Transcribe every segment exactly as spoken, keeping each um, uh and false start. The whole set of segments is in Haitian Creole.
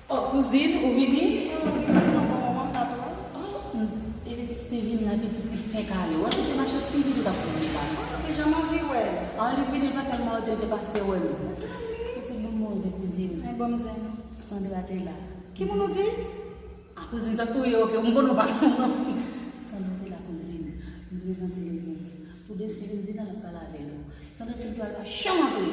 Oh, kouzin, ou vini? Oh, m te vin la, pitit, li fenk ale. Wè, se te mache pi vit ou t ap vini la. Oh, depi jan m anvi wè. Ah, li vini, li pa tèlman rete, li te pase wè nou. Pitit, bon, mwen, kouzin. Ay, bon, m zen. Sandra te la. Ki moun ou di? Ah, kouzin, sa tou ye, ok, m konnen w pa konn non. Sandra te la, kouzin. M prezante l, li di, pou de fi vin di la, l ap pale avè nou. Sandra sou dwa, l pa janm antre.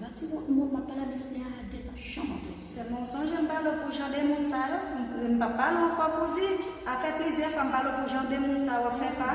Epa ti mot, mot, m ap pale a mesye a, de pa janm antre. Sèlman w sonje m pale w pou jan de moun sa yo, m, m p ap pale w ankò kouzin, afè plizyè fwa m pale w pou jan de moun sa yo, fè pa.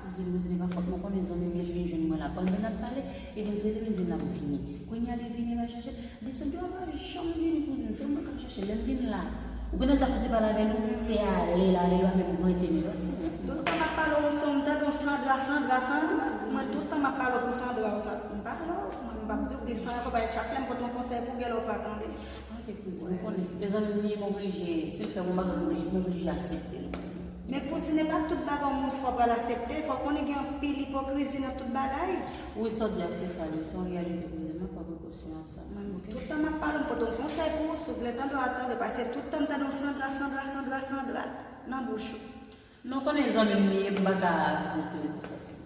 Kouzin, kouzin, e pa fòt mwen, konnen zanmi m yo, li vin jwenn mwen la, pandan n ap pale, e vin di, li vin di l ap vini. Kounye a li vini, pa chache. Desann yo pa janm vini kouzin, se mwen k ap chache. Lè m vin la, ou genlè ta fouti pale avè nou, se ale l ale, l pa menm rete menm. Yon ti mwen. Tout tan m ap pale w, w sonn, m tande w Sandra, Sandra, Sandra. Mwen tout tan m ap pale w pou Sandra, w sa, m pale w, mwen m p ap di w di san yon fwa, paske chak lè m pote yon konsèy pou w, genlè w pa tande. Ok, kouzin, m konnen. Mezanmi, m oblije, si l fè m yon bagay, m oblije, m oblije aksepte l, kouzin. Men kouzin, e pa tout bagay yon moun fè w pral aksepte, fò w konnen gen anpil ipokrizi nan tout bagay. Wi, sa w di a, se sa l ye, se yon reyalite kouzin, m ap pran prekosyon. Mwen, tout tan m ap pale, m pote yon konsèy pou ou, si w vle tande w a tande, paske tout tan m tande w Sandra, Sandra, Sandra, Sandra, nan bouch ou. Non, konnen zanmi m li ye, m pa ka retire konversasyon.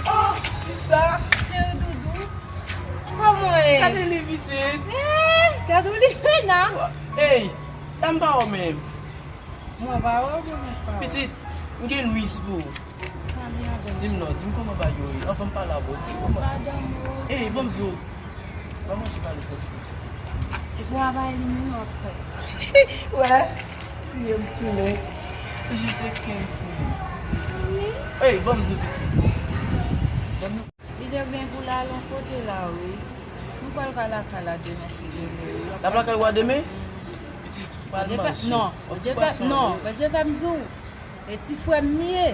Oh, sista! Cheri doudou, kòman w ye? Gade li, pitit! Eh, gade w li fè la! Ey, sa m pa wè w menm. Mwen pa wè w, mwen pa wè w. Pitit, m gen nouvèl pou ou. Di m non, di m kòman bagay yo ye. Anvan m pale avè w, di m kòman. Ey, ban m di w. Ban m manje pale sou pitit. Travay li menm w ap fè. Wè, kriye m tounen. Toujou se kenn ti moun. Wi. Ey, ban m di w pitit. Ban m Li te gen pou l al yon kote la, wi. Nou pral ka lakay la demen, si Dye vle, wi. L ap lakay ou a demen? Pitit, pral manje. Non, yon ti pwason, non, wi. Bondye fè m di w. E ti frè m li ye.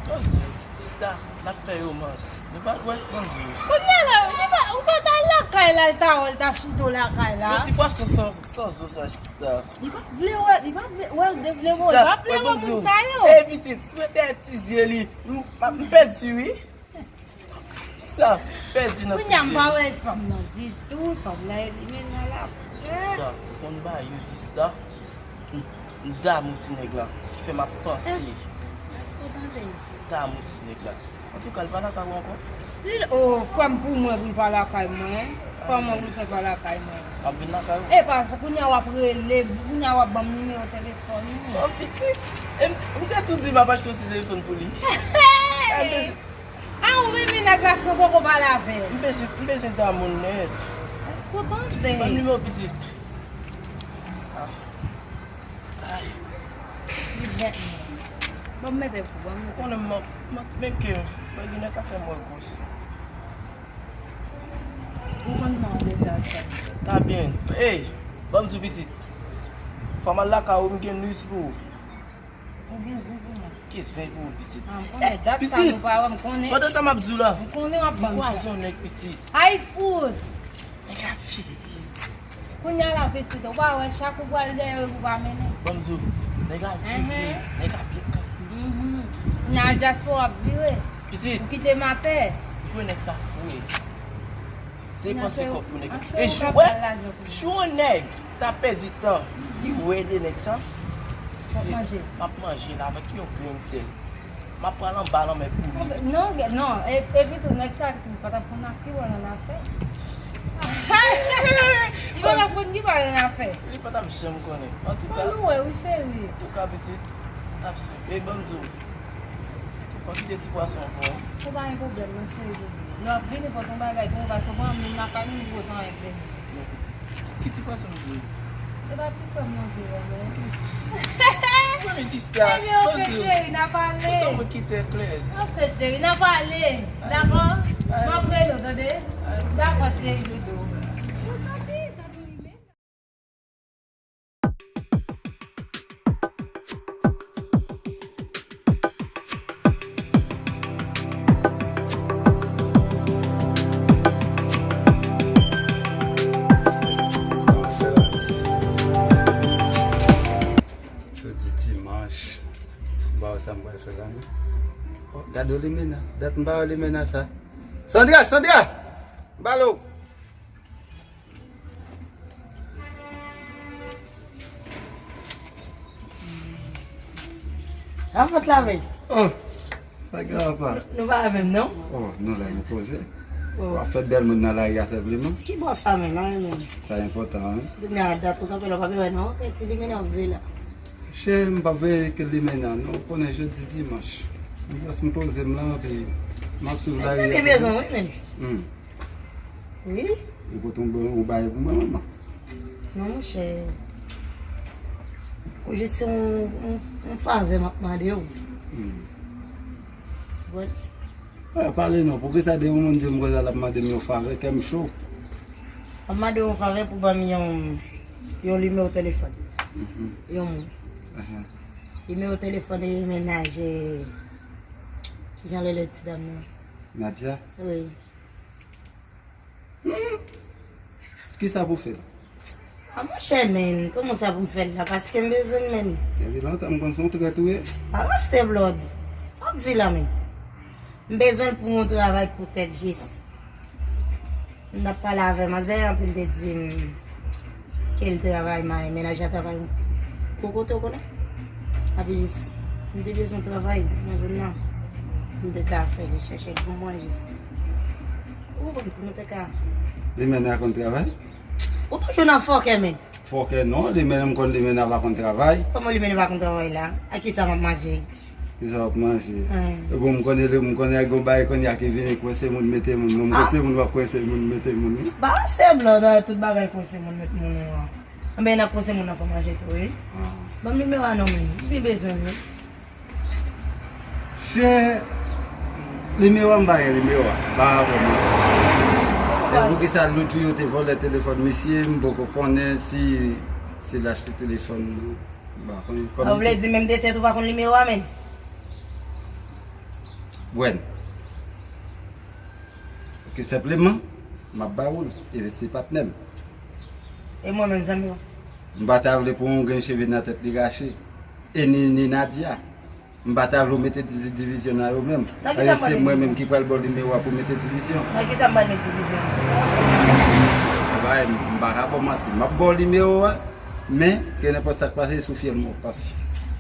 Bondye, sista, n ap fè romans. Nou pral wè, Bondye. Kounye a la, ou pa, ou pa t al lakay la, l ta wè, l ta sou do lakay la. Yon ti pwason san, san zo sa, sista. Li pa vle wè, li pa vle wè, li vle wè, li pa vle wè moun sa yo. Ey, pitit, si mwen te ti zye li, m, m pèdi, wi. Sa, pèdi nan ti zye. Kounye a m pa wè fanm nan ditou, fanm nan elimine nan lapè. Sista, ou konn ba yo sista. M, m damou ti nèg la, ki fè m ap panse. Èske w tande? M damou ti nèg la. Antouka, l pa lakay ou ankò? Li, oh, frè m pou mwen, pou l pa lakay mwen. Frè mwen pou l fè pa lakay mwen. M ap vin lakay ou. E pa sa, kounye a w ap rele, kounye a w ap ban m nimewo telefòn ou. Oh, pitit. E m, m te tou di m ap achte yon ti telefòn pou li. Sa m bezwen. A, ou renmen nèg la san poko pale avè l. M bezwen, m bezwen damou nèt. Èske w tande? Ban m nimewo pitit. Ah. Ay. Li bèt menm. Ban m mete pou, ban m mete. Konnen m, m, menm ke m, mwen gen nèg ka fè m wè gwo. Ou konn non deja sa. Ta byen. Ey, ban m di w pitit. Fò m al lakay ou, m gen nouvèl pou ou. Ou gen zen pou mwen. Ki zen pou ou, pitit? Ah, m konnen dat sa nou pa wè, m konnen. Pandan sa m ap di w la. M konnen w ap ban m sa. M kwaze yon nèg, pitit. Ay, fout! Nèg la fini. Kounye a la, pitit, ou pa wè chak ou pral dèyè yo pou pa mennen. Ban m di w, nèg la vire, nèg la byen kanpe. Kounye a dyaspora ap vire. Pitit. Ou kite m atè. Ou fè nèg sa fou, wi. Depanse kòb pou nèg. E jou, wè, jou yon nèg ta pèdi tan, li wè de nèg sa. Pitit, m ap manje l avèk yon grenn sèl. M ap pral anba lanmè pou li, pitit. Non, non, e, epi tou, nèg sa tou pa t ap konn ak ki wè nan afè. Li pa t ap konn ki pale n ap fè. Li pa t ap janm konnen. Antouka, fò nou wè wi, cheri. Antouka, pitit, n ap swiv. E ban m di w, fò w kite ti pwason pou ou. Ou pa gen pwoblèm non, cheri, bebe. Lè w ap vini, pote yon bagay pou mwen, paske w pa menm lakay nou, ou pote anyen pou mwen. Ki ti pwason w vle? E pa ti frè m nan di w, non. Mwen, men kisa? Ebyen, oke, cheri, n a pale. Ou se yon moun ki trè klè. Oke, cheri, n a pale. Dakò? M ap rele w, tande? Dakò, cheri, doudou. Jodi dimanch. Ba w sa m pral fè la, non? Oh, gade w limena. Dat m pa wè limena sa. Sandra, Sandra! M pale w. Avòt la vèy. Oh, pa gen apa. Nou pa menm non? Oh, nou la nou poze. Oh. W ap fè bèl moun nan lari a senpleman. Ki bò sa menm, an menm? Sa enpòtan, wi. Depi a dat ou kanpe la, w pa bezwen non. Kèk ti limena w ap veye la. Chè, m p ap veye ke limena, non. Ou konnen jodi dimanch. M jis m poze m la, epi m ap swiv lari a. Mwen bezwen wi, menm. Hmm. Wi. Ou pote yon bon, yon bagay pou mwen, manman? Non, monchè. Ou jis se yon, yon, yon favè m ap mande w. Hmm. Bon. Ah, pale non. Poukisa depi yon moun di m konsa l ap mande m yon favè, kè m cho? M ap mande w yon favè pou ban m yon, yon nimewo telefòn. Mhm. Yon moun. Ahan. Nimewo telefòn e mennaj, e, kijan l rele ti dam nan? Nadia? Wi. Hmm. Kisa pou fè l? A monchè, men, kòman sa pou m fè l la? Paske m bezwen l, men. Depi lontan, m konn se yon trèt ou ye. Pa raste blòd. W ap di la, men. M bezwen l pou yon travay poutèt jis. M t ap pale avè manzè a, epi l te di m ke l travay, ma-, mennaj la travay yon gwo kote, w konnen. Epi jis, m te bezwen travay nan zòn nan. M te ka fè rechèch pou mwen jis. Ou konprann, pou nou te ka. Limena konn travay? Ou toujou nan fòkè, men. Fòkè non, limena m konn limena pa konn travay. Kòman limena pa konn travay la? A kisa m ap manje? Kisa w ap manje? Hein. E bon, m konnen, m konnen gen yon bagay kounye a ki vini kwense moun, mete moun. Non, m kwense moun, w ap kwense moun, mete moun, wi. Ba, se blan, tout bagay kwense moun, met moun, wi. Anben, n ap kwense moun nan fò manje tou, wi. Ah. Ban m nimewo a non, men. M byen bezwen l, wi. Chè, nimewo a m pa gen nimewo a. Pa ba w manti. E poukisa lòt jou yo te vòlè telefòn misye, m poko konnen si, si l achte telefòn nan. M pa konnen kòman. Ou vle di menm de tèt ou pa konn nimewo a, menm? Wè n. Ok, senpleman, m ap ba ou l, e se patnè m. E mwen menm, zanmi w? M pa ta vle pou yon grenn cheve nan tèt li rache. E ni, ni Nadia. M pa ta vle w mete divi-, divizyon nan yo menm. Nan kisa m pral mete divizyon? Paske se mwen menm ki pral ba w nimewo a pou mete divizyon. Nan kisa m pral mete divizyon? Ebyen, m pa ka ba w manti. M ap ba w nimewo a, men, ke nenpòt sa k pase, se sou fyèl mwen w ap pase.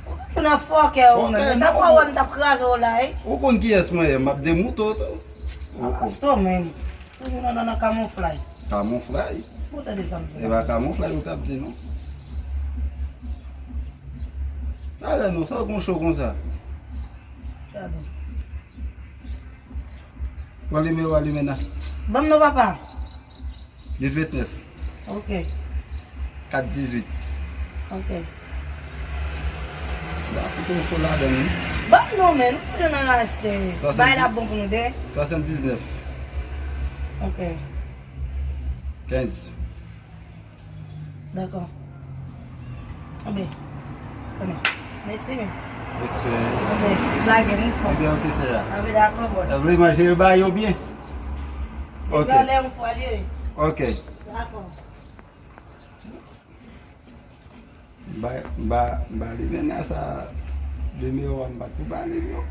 Ou toujou nan fòkè ou menm. Fòkè non. Sa fè w wè m t ap kraze w la, wi. Ou konn kiyès mwen ye, m ap demoutre w tou. Ou, ou. Asto menm. Toujou nan, nan, nan kamouflay. Kamouflay? Ou tande sa m di la? E pa kamouflay ou t ap di, non. Talè non, sa w gon cho konsa? Gade. Pran nimewo a, limena. Ban m non, papa. Uit vennèf. Ok. Kat dizuit. Ok. Ba, fout yon fo ladan l, wi. Ban m non, men, nou toujou nan raste. Bay la bon pou nou de. Swasanndiznèf. Ok. Kenz. Dakò. Anben, konnen. Mèsi, men. Respè. Anben, lage m fò. Anben, ok, sè a. Anben, dakò, bòs. Ou vle manje yo ba yo byen? Ok. Epi anlè yon fwa li ye. Ok. Dakò. M ba, m ba, m ba limena sa, nimewo a m pa t pou ba li l non.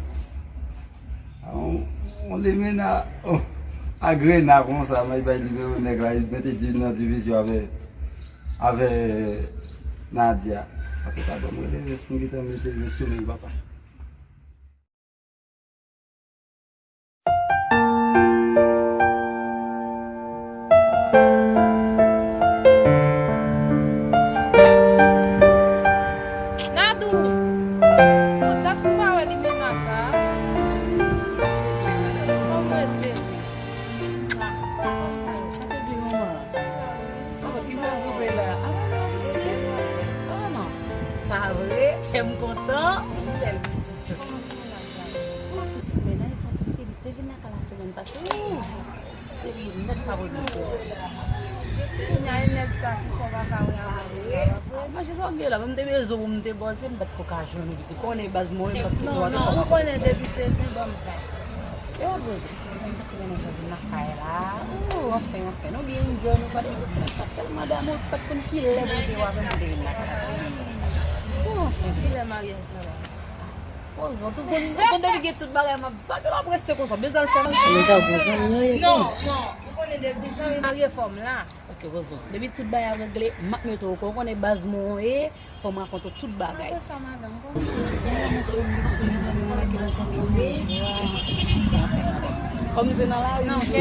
A yon, yon limena, oh, agrena konsa, mwen bay nimewo nèg la, li mete di nan divizyon avè, avè Nadia. Antouka, ban m rele vès pou m gentan mete vès sou men papa. Vre, kè m kontan, m tèl pitit. Ou pitit mennaj, sa ti Filip te vin lakay la semèn pase. Ouf, serye nèt pa pwoblèm. Kounya e nèg sa ki fè w pa ka wè avè l. Manje sa w gen la, mwen m te bezwen pou m te bòse, m pa t ko ka jwenn ou pitit. Konnen baz mwen, m pa t ko. Non, non, ou konnen depi se zen ban m sa. Yo, bozo, pitit, se menm pase nan jan vin lakay la. Oh, anfen, anfen, nou byen enjoy, nou pale, pitit, sa tèlman damou, pa t konn ki lè pou te wè avè m pou te vin lakay la. Oh, anfen, ki lè maryaj la? Bozo, tou konn, tou konn depi gen tout bagay, m ap sa, yo la prese konsa, bezwen l fè. Mwen sa, bon zanmi, yo, yo. Non, non, ou konnen depi zanmi marye fò m la. Ok, bozo, depi tout bagay regle, m ap mete w okouran, ou konnen baz mwen ye. Fò m rakonte w tout bagay. Rakonte sa, madanm, kòman? Kòm se nan lari, non, kòm se,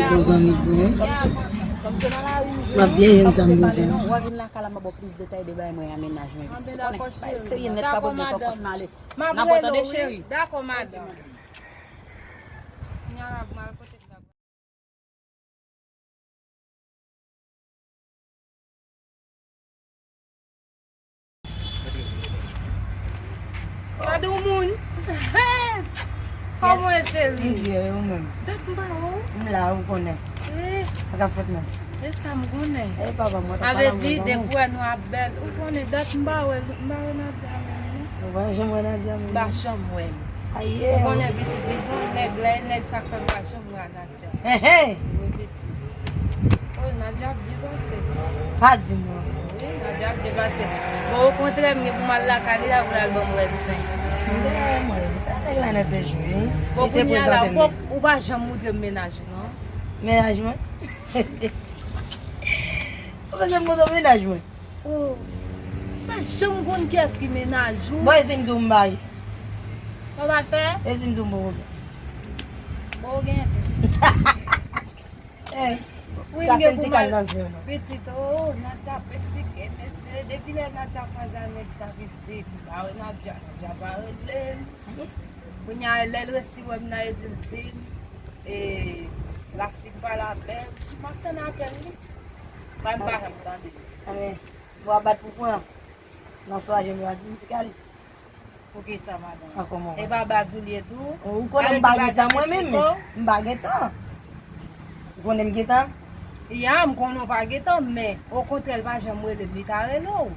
kòm se nan lari, m ap byen jwenn sa m bezwen. W a vin lakay la, m a ba w plis detay de bagay mwen a mennaj mwen, pitit. Ou konnen, bagay serye nèt, pa pwoblèm, pa kont m ale. N ap wè tande, cheri. Dakò, madanm. Kounya m al kote m t ap Gade yon moun. Kòman w ye, cheri? M byen, e ou menm? Dat m pa wè w. M la, ou konnen. Eh. Sa k ap fèt menm? E sa m konnen. E papa, mwen ta pale anglè. Sa vle di, depi w wè nou ap bèl, ou konnen dat m pa wè, m pa wè Nadia menm, non. Ou pa janm wè Nadia menm? M pa janm wè l. Aye. Ou konnen pitit li gon nèg la, e nèg sa k fè m pa janm wè Nadia. Hey, hey! Wi, pitit. Oh, Nadia ap byen pase. Pa di mwen. Wi, Nadia ap byen pase. Bon, okontrè, m gen pou m al lakay li la pou l al ban m rèd zen. Mwen, mwen, mwen, nèg la nan de jou, wi. Bon, kounya la, ou pa, ou pa janm montre m mennaj ou, non? Mennaj mwen? Ou bezwen m montre w mennaj mwen? Oh, m pa janm konn kiyès ki mennaj ou. Bon, e si m di w m marye? Sa w pral fè? E si m di w m poko gen? Poko gen tou. Eh, wi, m gen pou m al. Pitit, oh, Nadia pesike, mesye. Depi lè Nadia kwaze a nèg sa, pitit, m pa wè Nadia, Nadia pa rele m. Sa ye? Kounya, lè l resi wè m nan, e di l di m, e, l ap fin pale avè m. M ap tann apèl li. Bay m pa janm tande. Amè. Bwa bat pou pran. Nan swa je m a di m ti kali. Poukisa, madanm? An kòman? E pa baz ou l ye tou? Ou konnen m pa gen tan mwen menm. M pa gen tan. Ou konnen m gen tan? Ya, m konnen w pa gen tan, men okontrè, l pa janm rele m, li ta rele w.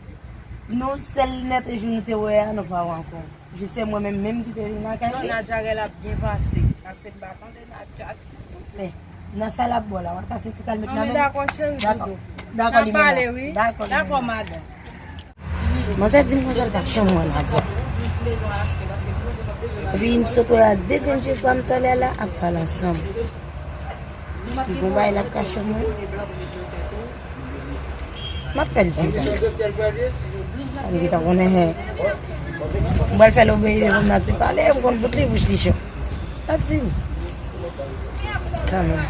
Non, sèl nèt e jou nou te wè a, nou pa wè ankò. Jis se mwen menm menm ki te vin lakay li. Non, Nadia gen l ap byen pase. Paske m pa tande Nadia ditou. Men, nan sa l ap bò la, w a kase ti kal met nan men m. Non, men dakò, cheri, doudou. Dakò, li menm. N a pale, wi. Dakò, li menm. Dakò, madanm. Manzè di m manzè l pa janm wè Nadia. Epi m sot wè a de grenn je pa m talè la ap pale ansanm. Ki gon bagay l ap kache mwen. M ap fè l di m sa. An gentan konnen, hen. M pral fè l obeyi devan m nan ti pale, m konn bout li bouch li cho. L ap di m. Kanmenm.